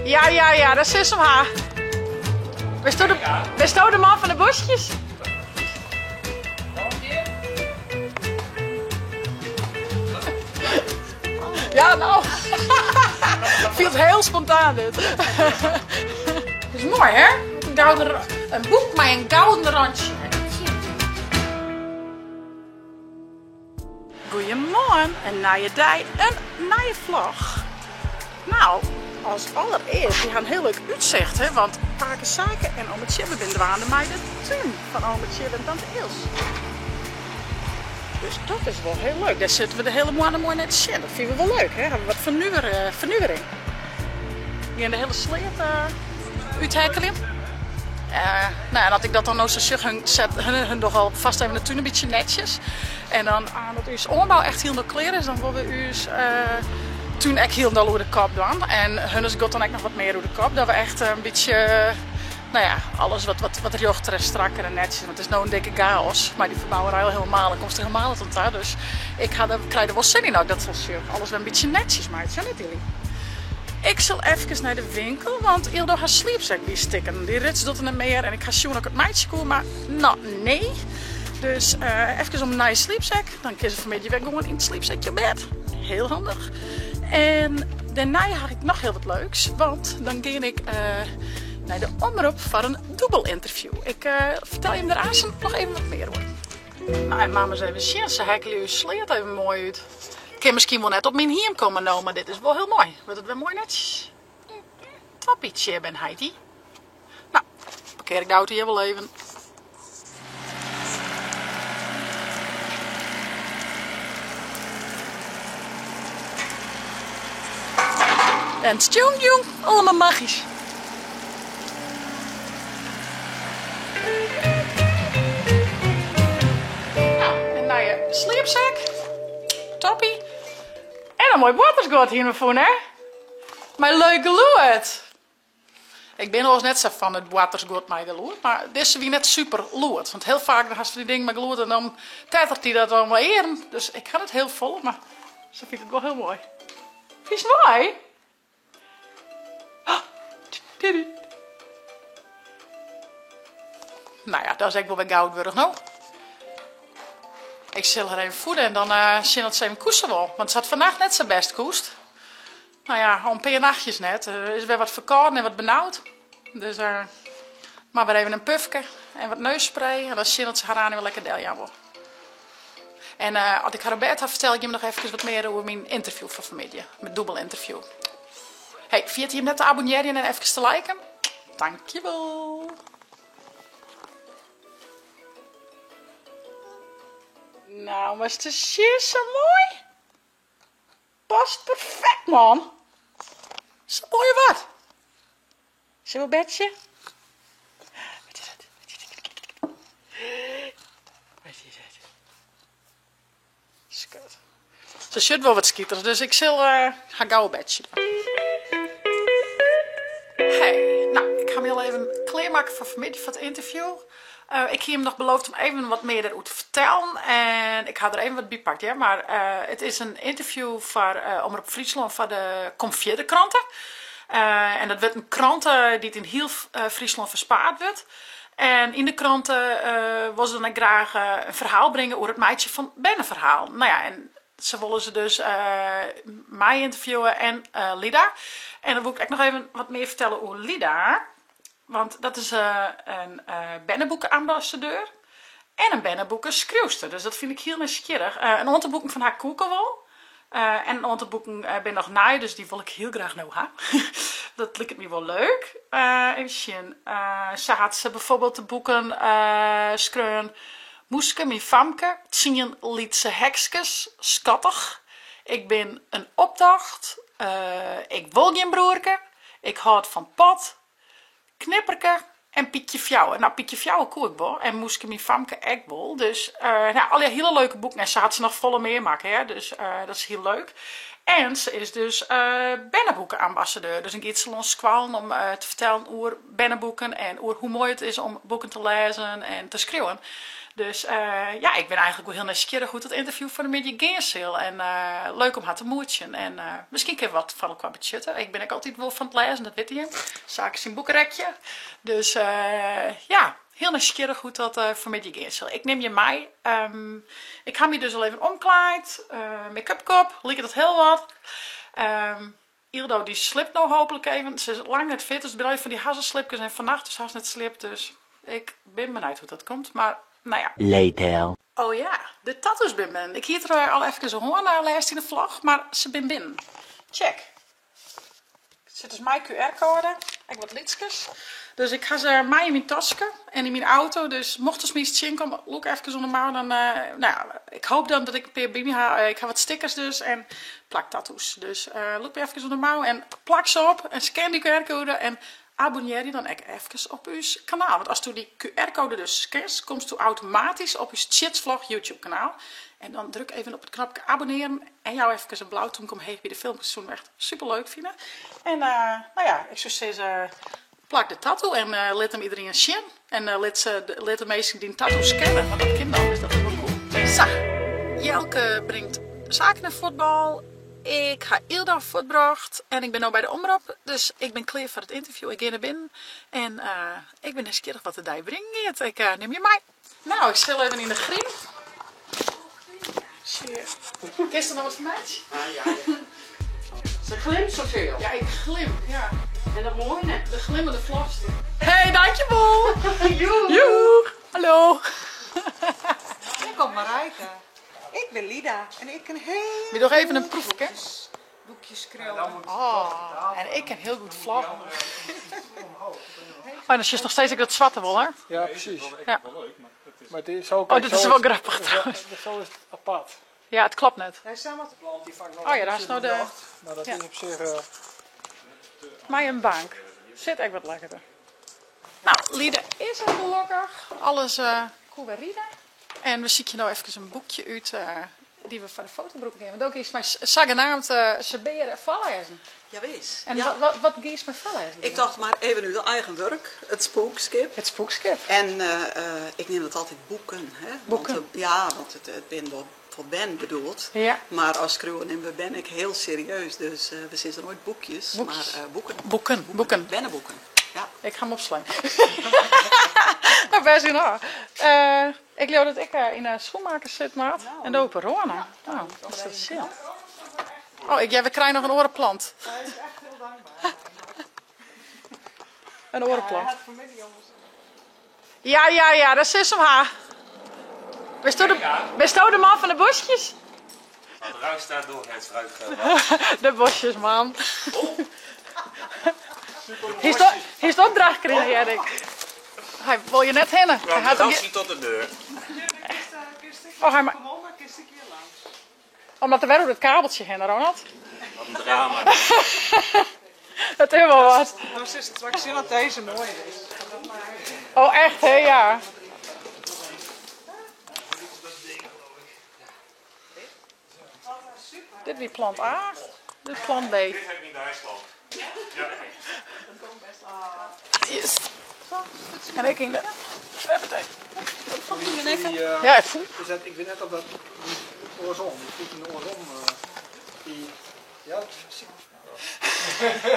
Ja, ja, ja, dat sis hem ha. Bisto de, bisto de man fan de boskjes? Ja, no. Fielt heel spontaan dit. Is moai, hè? Een gouden, in boek mei in gouden rantsje. Goeiemoarn, in nije dei, in nije vlog. Nou, as allerearst, wy ha in hiel leuk útsicht, hè, want pake Sake en ome Tjibbe binne dwaande mei de tún fan ome Tjibbe en tante Ils. Dus dat is wol hiel leuk. Dêr sitte we de hiele moarn moai nei te sjen. Dat fine we wol leuk, hè? Hawwe we wat fernuvering. Gean de hiele sleat úthekkeljen. Nou ja, en as ik dat dan no sa sjoch, hun set, hun dogge al vast even de tún in bytsje netsjes. En dan aan dat ús oanbou echt hielendal klear is, dan wolle we ús tún ek hielendal oer de kop dwaan. En hunnes giet dan ek noch wat mear oer de kop, dat we echt in bytsje, nou ja, alles wat, wat, wat rjochter en strakker en netsjes. Want it is no in dikke chaos mei dy ferbouwerij al helemaal, dan komst der helemaal net oan ta. Dus ik ha der, krij der wol sin yn as ik dat sa sjoch. Alles wer in bytsje netsjes meitsje, hè net Illy? Ik sil efkes nei de winkel, want Ildo har sliepsek wie stikken. Dy rits docht er net mear en ik ha sjoen oft ik it meitsje koe, mar no, nee. Dus efkes om in nije sliepsek, dan kin se fanmiddei wer gewoan yn it sliepsekje op bêd. Heel handich. En dêrnei ha ik noch hiel wat leuks, want dan gean ik nei de omrop foar in dûbel ynterview. Ik fertel jim der aansen noch even wat mear oer. No, en mama ris even sjen, se hekkelje ús sleat even moai út. Kin miskien wol net op myn hiem komme no, mar dit is wol hiel moai. Wurdt it wer moai netsjes. Toppie, Tjibbe en Heidi. No, parkear ik de auto hjir wol even. En stjong jong, allemaal magisch. Nou, in nije sliepsek. Toppie. En in moai boartersguod hiene we fûn, hè? Mei leuk gelûd. Ik bin oars net sa fan it boartersguod mei gelûd, mar dizze wie net super lûd. Want hiel faak dan hast fan dy dingen mei gelûd en dan tettert dy dat om 'e earen. Dus ik ha net hiel folle, mar se fynt it wol hiel moai. Fynst it moai? Nou ja, dat is ek wol wer goud wurdich no. Ik sil har even voede en dan sjen oft se even koese wol. Want se hat fannacht net sa bêst koest. Nou ja, al in pear nachtjes net. Is wer wat ferkâlden en wat benaud. Dus mar wer even in pufke en wat neusspray. En dan sjen oft se har aanst wer lekker deljaan wol. En as ik har op bêd ha, fertel ik jim noch efkes wat mear oer myn ynterview fan fanmiddei. Myn dûbel ynterview. Hey, ferjit jim net te abonnearjen en efkes te liken. Dankjewol. Nou, mar te sjen, sa moai. Past perfekt, man. Sa moai wat. Sille we betsje? Wat is dat? Wat is dat? Skat. Se sjocht wol wat skiters, dus ik sil uh, har gau betsje. Hey, nou, ik ha my al even klearmakke foar fanmiddei foar it ynterview. Uh, ik hie him noch beloofd om even wat mear dêroer te fertellen en ik ha der even wat by pakt, hear. Mar uh, it is in ynterview foar uh, Omrop Fryslân foar de Kom Fierder krante. Uh, en dat wurdt in krante dy't yn hiel Fryslân ferspaat wurdt. En yn de krante wol se dan ek graach in ferhaal bringe oer it meitsjen fan berneferhalen. Nou ja, en sa wolle se dus my ynterviewe en Lida. En dan woe ik ek noch even wat mear fertelle oer Lida. Want dat is in berneboeke-ambassadeur en in berneboekeskriuwster. Dus dat fyn ik hiel nijsgjirrich. In oantal boeken fan har koe ik al wol. En in oantal boeken binne noch nij, dus dy wol ik hiel graach no ha. Dat liket my wol leuk. Even sjen. Sa hat se bijvoorbeeld de boeken skreaun Moeske, myn famke, Tsien lytse hekskes, Skattich, Ik bin in optocht, Ik wol gjin broerke, Ik hâld fan pot, Knipperke en Pietje Fjouwer. Nou, Pietje Fjouwer koe ik wol en Moeske myn famke ek wol. Dus nou, allegear hiele leuke boeken en sa hat se noch folle mear makke, hear. Dus dat is hiel leuk. En se is dus berneboeke-ambassadeur. Dus dan giet se lâns skoallen om te fertellen oer berneboeken en oer hoe moai it is om boeken te lêzen en te skriuwen. Dus ja, ik bin eigenlik wol hiel nijsgjirrich hoe't it ynterview fan 'e middei gean sil. En leuk om har te moetsjen. En miskien kinne we wat foar elkoar betsjutte. Ik bin ek altyd wol fan it lêzen, dat witte jim. Sake syn boekerekje. Dus ja, hiel nijsgjirrich hoe't dat fan 'e middei gean sil. Ik nim jim mei. Ik ha my dus al even omklaaid, make-upke op, liket it hiel wat. Yldo dy sliept no hooplik even. Se is lang net fit, dus it binne allegear fan dy hazzesliepkes en fannacht dus hast net sliept. Dus ik bin benijd hoe't dat komt, mar no ja. Later. Oh ja, de tattoos binne binnen. Ik hie it der al efkes oer hân lêst yn de vlog, mar se binne binnen. Check. Sit dus mei QR-koade, ek wat lytskes. Dus ik ha se mei yn myn taske en yn myn auto. Dus mochten se my eens tsjinkomme, lûk efkes oan de mou. Dan, no ja, ik hoop dan dat ik in pear by my ha. Ik ha wat stickers dus en plaktattoos. Dus lûk my efkes oan de mou en plak se op en scan dy QR-koade en abonnearje dan ek efkes op ús kanaal. Want asto dy QR-koade dus scanst, komsto automatysk op ús Tsjitsvlog YouTube kanaal. En dan druk even op it knopke abonnearen en jou efkes in blau tûmke omheech by de filmkes. Soenen we echt super leuk fine. En no ja, ik soe sizze, plak de tattoo en lit him iderien sjen. En lit se, lit de minsken dyn tattoo scannen, want dat kin dan, dus dat is wol cool. Sa, Jelke bringt Sake nei fuotbal. Ik ha Yldo fuortbrocht en ik bin no by de omrop, dus ik bin klear foar it ynterview. Ik gean nei binnen en ik bin nijsgjirrich wat de dei bringen giet. Ik nim je mei. Nou, ik sil even yn de grime. Kinst der noch wat fan meitsje? Se glimt zoveel. Ja, ik glim, ja. En dat moai net. De glimmende vlogster. Hey, dankjewol! Joe! Joe! Hallo! Dêr komt Marijke. Ik bin Lida en ik kin hiel We dogge even in proefke. boekjes skriuwe. Oh, en ik kin hiel goed vlogge. Oh, en dan sjochst noch steeds ek dat swarte wol, hè? Ja, presys. Ja. Mar it is, zo, Oh, dit is wol grappich trouwens. Zo is it apart. Ja, it klopt net. Oh ja, daar is no de. Maar dat Ja. is op sich. Eh, Mei in bank. Sit ek wat lekkerder. Nou, Lida is er gelokkich. Alles eh, koe wer ride. En we sykje no efkes in boekje út eh, dy't we foar de foto brûken kinne. Want do giest my sagenaamd sabeare foarlêzen. Jawis. En Ja. wat, wat, wat giest my foarlêzen? Ik tocht mar even út eigen wurk, it Spoekskip. It Spoekskip. En ik neam dat altyd boeken. Hè? Boeken. Want, ja, want it binne wol foar bern bedoeld. Ja. Mar as skriuwer nimme we bern ek hiel serieus. Dus we sizze noait boekjes, Boekjes. mar boeken. Boeken, boeken. Berneboeken, ja. Ik ha him opslein. Nou, bêst genôch. Ik leau dat ik yn de schoenmaker sit moat en do op 'e râne. Nou, dat is dat sjen. Oh, ik, ja, we krije noch in oare plant. Hy is echt hiel dankber. In oare plant. Hy hat fan 'e middei jonges. Ja, ja, ja, dat is hem ha. Bisto de, bisto de man fan de bosjes? Wat ruist daar door het struikgewas? De bosjesman. Hiest hiest opdracht krigen, hear ik. Hy wol je net hinne. Hy hat him Dansie tot de deur. Oh, hy Omdat er wer oer it kabeltsje hinne, Ronald. Wat in drama. Het is wol wat. Dan is het straks zien dat deze mooi is. Oh, echt, hè? Ja. Dit wie plant A, dit plant B. Dit heb ik in IJsland. Ja. Yes. En ik yn de... Huppatee. Die, Ja, ik voel. is dat, ik weet net of dat die oarsom, die voeten oarsom. Die, ja,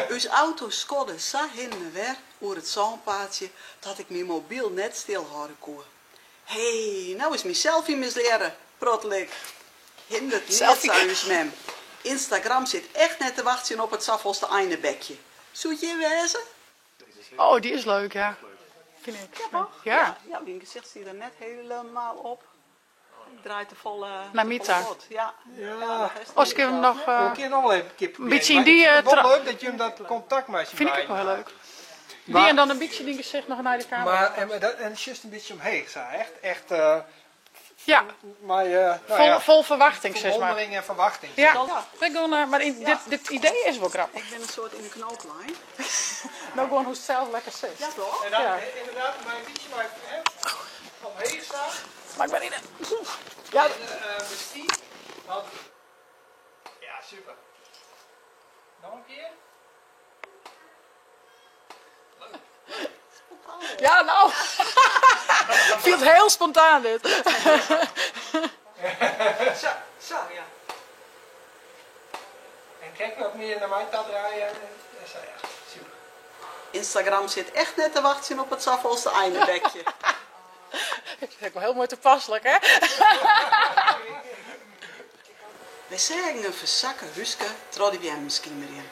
Us auto skodde sa hinne en wer oer it sânpaadsje dat ik myn mobyl net stilhâlde koe. Hé, no is myn selfie mislearre, prottel ik. Hindert neat, Selfie. sei ús mem. Instagram sit echt net te wachtsjen op it safolste einebekje. Soe it hjir wêze? Oh, dy is leuk, ja. Fyn ik. Ja, toch? Ja. Ja, myn gesicht stie der net hielendal op. Ik draai te folle. Nei my ta. te folle bot. Ja. Ja. dat is Of ik hem noch... We kunnen nog wel even een keer proberen. beetje in Maar ik die, vind het wel leuk dat je hem dat contact met je Vind ik ook wel heel leuk. Die Maar- en dan een beetje die gezicht nog naar de camera. Maar en, dat, en het is een beetje omheeg, zo. Echt, echt, Ja, maar, nou vol, ja, vol verwachting, zeg maar. verwondering en verwachting. Ja, Ja. we gaan, maar in, dit, dit idee is wel grappig. Ik ben een soort in de knooplijn. Nou gewoon hoe het zelf lekker zit. Ja, toch? En dan, Ja. inderdaad, maar een beetje maar, hè, omheeg staan. Maar ik ben in de... Ja, En, misschien, want, ja, super. Nog een keer. ja nou. Fielt heel spontaan dit. Zo, zo ja. En krekt wat mear nei my ta draaie. Sa ja, super. Instagram sit echt net te wachtsjen op it safolste einebekje. Dat is ek wol hiel moai toepaslik, hè? Wy seagen in fersakke húske troch de beammen skimerjen.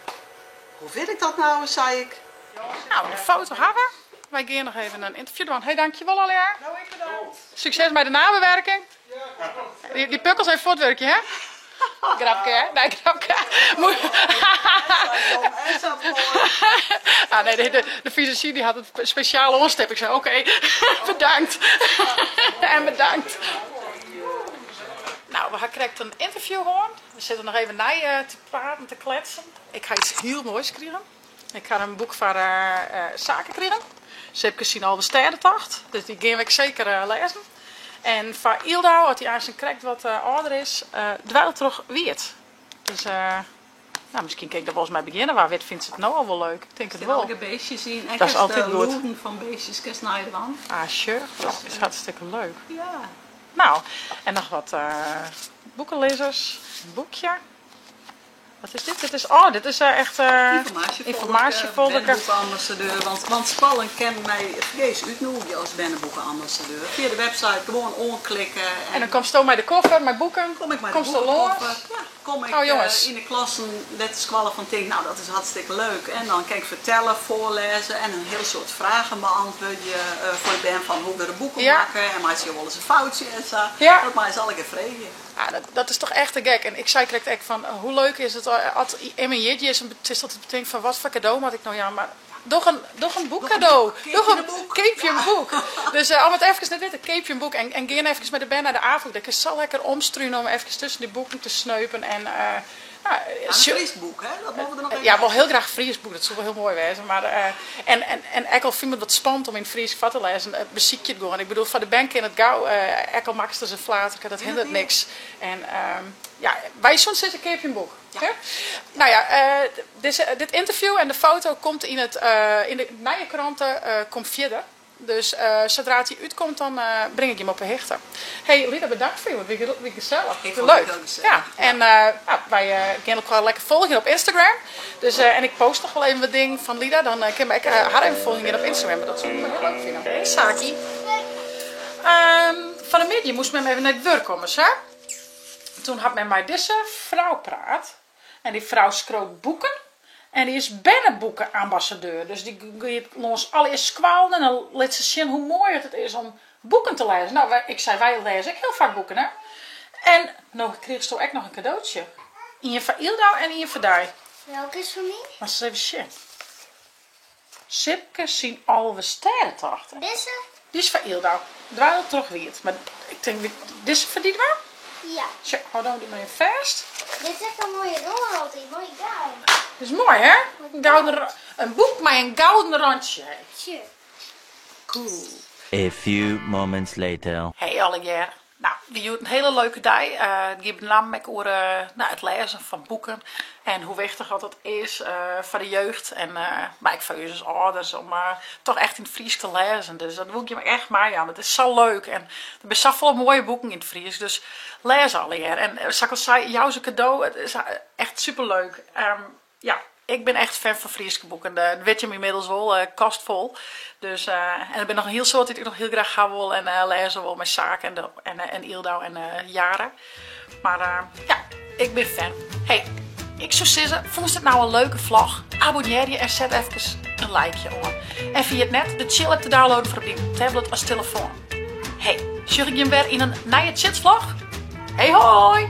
Hoe wit ik dat no, sei ik. Nou, de foto ha we. Wy gean noch even in ynterview dwaan. Hey, dankjewol allegear. Sukses mei de nabewerking. Dy pukkels even fuortwurkje, hè? Grapke, hè? Nee, grapke. Ah, nee, de fisazjy dy hat it spesjaal oanstipt. Ik sei, oké, bedankt. En bedankt. Nou, we ha krekt in ynterview hân. We sitte noch even nei te praten, te kletsen. Ik ha iets hiel moais krigen. Ik ha in boek foar Sake krigen. Sipke syn Alvestêdetocht. Dus dy gean we ek seker lêzen. En foar Yldau, as dy aansten krekt wat âlder is, Dweil troch Wierd. Dus nou, miskien kin ik der wolris mei begjinne. Wa wit fynt se it no al wol leuk. Ik tink it wol. Der sitte allegear beestjes yn. En Dat is kinst altyd de goed. lûden fan beestjes kinst neidwaan. Ah, sjoch, dat is hartstikke leuk. Ja. Nou, en noch wat boekenlizzers. In boekje. Wat is dit? Dit is, oh, dit is echt ynformaasjefolderke. Berneboekenambassadeur. Want skoallen kinne my fergees útnûgje as berneboekenambassadeur. Fia de website gewoan oanklikke. En dan komsto mei de koffer, mei boeken. Kom ik mei de Komsto boekenkoffer. lâns. Ja, kom ik Oh, jonges. yn de klassen dêr't de skoalle fan tinkt, nou dat is hartstikke leuk. En dan kin ik fertelle, foarlêze en in hiel soad fragen beantwurdzje foar de bern fan hoe wurde boeken makke en meitsje jo wolris in foutsje en sa. Dat meie se allegear freegje. Ah, dat is toch echt te gek. En ik sei krekt ek fan, hoe leuk is it as immen jierdei is en it is dat it tinkt fan wat foar kado moat ik no jaan, mar doch in, doch in boek kado. Doch in, keapje in boek. Dus om it efkes net witte, keapje in boek en gean efkes mei de bern nei de Afûk. Dêr kinst sa lekker omstrune om efkes tusken dy boeken te sneupen en nou, Ja, in Frysk boek, hè? Dat moatte we der noch even Ja, wol hiel graach Frysk boek, dat soe wol hiel moai wêze. Mar en ek al fyn ik it wat spannend om yn it Frysk foar te lêzen, besykje it gewoan. Ik bedoel, foar de bern kin it gau, ek al makkest ris in flaterke, dat hinderet niks. En ja, wy soene sizze, keapje in boek. Ja. Nou ja, dizze, dit ynterview en de foto komt yn it, yn de nije krante komt fierder. Dus sadra't dy útkomt dan bring ik jim op 'e hichte. Hey Lida, bedankt foar hjoed. Wie, wie gesellich. Ik fûn it hiel gesellich. Ja, en nou, wy gean elkoar lekker folgjen op Instagram. Dus en ik post noch wol even wat dingen fan Lida. Dan kinne we ek har even folgjen gean op Instagram. Want dat soe ik wol hiel leuk fine. Hey Saki. Fan 'e middei moast mem even nei it wurk komme, sa? Toen hat men mei dizze frou praat en dy frou skriuwt boeken en dy is berneboeke-ambassadeur. Dus dy giet lâns allegear skoallen en dan lit se sjen hoe moai it is om boeken te lêzen. Nou, ik sei, wy lêze ek hiel faak boeken, hè? En no krigesto ek noch in kadootsje. Ien foar Yldau en ien foar dy. Welke is foar my? Moatst ris even sjen. Sipke syn Alvestêdetocht. Dizze? Dy is foar Yldau. Dweil troch Wierd. Mar ik tink, dizze foar dy dwaan? Ja. Sjoch, hâld dan dy mar even fêst. Dit is ek in moaie râne altyd, moai goud. Dit is moai, hè? In gouden, in boek mei in gouden rantsje. Sjoch. Cool. A few moments later. Hey allegear. Nou, wie hjoed in hiele leuke dei. It gie benammen ek oer nou, it lêzen fan boeken en hoe wichtich dat dat is foar de jeugd en mar ek foar ús as âlders om toch echt yn it Frysk te lêzen. Dus dat woe ik jim echt meijaan. It is sa leuk en der binne safolle moaie boeken yn it Frysk, dus lês allegear. En sa't ik al sei, jou se kado, it is echt superleuk. Ja, ik bin echt fan fan Fryske boeken. Dat wit jim ynmiddels wol, kast fol. Dus, en der binne noch in hiel soad dy't ik noch hiel graach ha wol en lêze wol mei Sake en Yldau en Jara. Mar ja, ik bin fan. Hey, ik soe sizze, fûnst it nou in leuke vlog? Abonnearje en set efkes in likeje oan. En ferjit net de Tsjil app te downloaden foar op dyn tablet as telefoan. Hey, sjoch ik jim wer yn in nije Tsjitsvlog? Hey hoi!